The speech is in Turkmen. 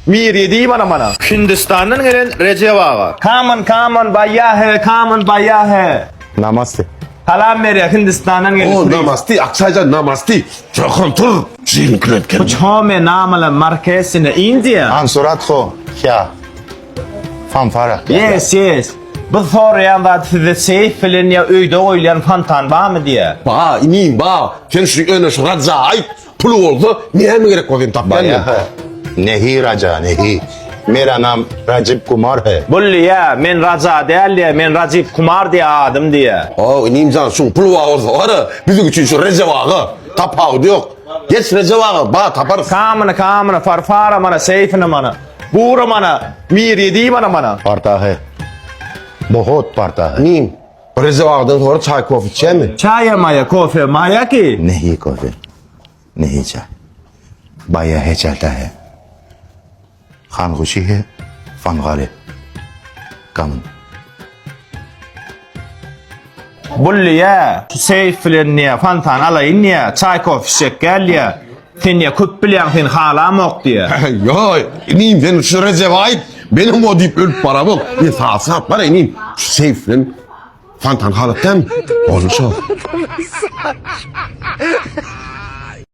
Miriýe diýip ana mana. Hindistandan gelen Rejep aga. Kaman kaman baýa he kaman baýa he. Namaste. Salam berýär Hindistandan gelen O turist. namasti, Akçaýjan namasti. Jahan tur. Jiňkilet gel. Çome namala markesine India. Han surat ho kya? Fanfara. Yes yes. Bu soraýan zat sizde seýf bilen ýa öýde goýulýan fontan barmy diýä. Ba, inim ba. Sen şu öne şu Raja aýt. Puly bolsa näme gerek bolsa sen tapýan Baýa he. Nehi Raja nehi. Mera nam Rajib Kumar he. Boldy ýa, men Raja däl diýä, men Rajib Kumar diýä adym diýä. Haw, inim jan, şuň puly bar bolsa bar-a, biziň üçin şu Rejep aga, tapawudy ýok. Geç Rejep aga, bar taparys. Kamyny kamyny, farfara mana, seýfini mana. Bura mana, Miriýe diý mana mana. Parta he. Bohot parta he. Inim, Rejep agadan sonra çaý kofe içýämi? Çaýa maýa, kofe maýa ki. Nehi kofe. Nehi çaý. Baýa he çalta he. Han huşi he fangare. Gamyn. Bully ýa, şu seýf bilen diýä, fontan alaýyn diýä, çaý kofe içjek gel diýä. Sen diýä köp bilýäň sen halamok diýä. Ýo, inim sen şu Rejep aýt, menem o diýip ölüp baramok. Men saat saat bar inim, şu seýf bilen fontan halat dämi? Boldy şo.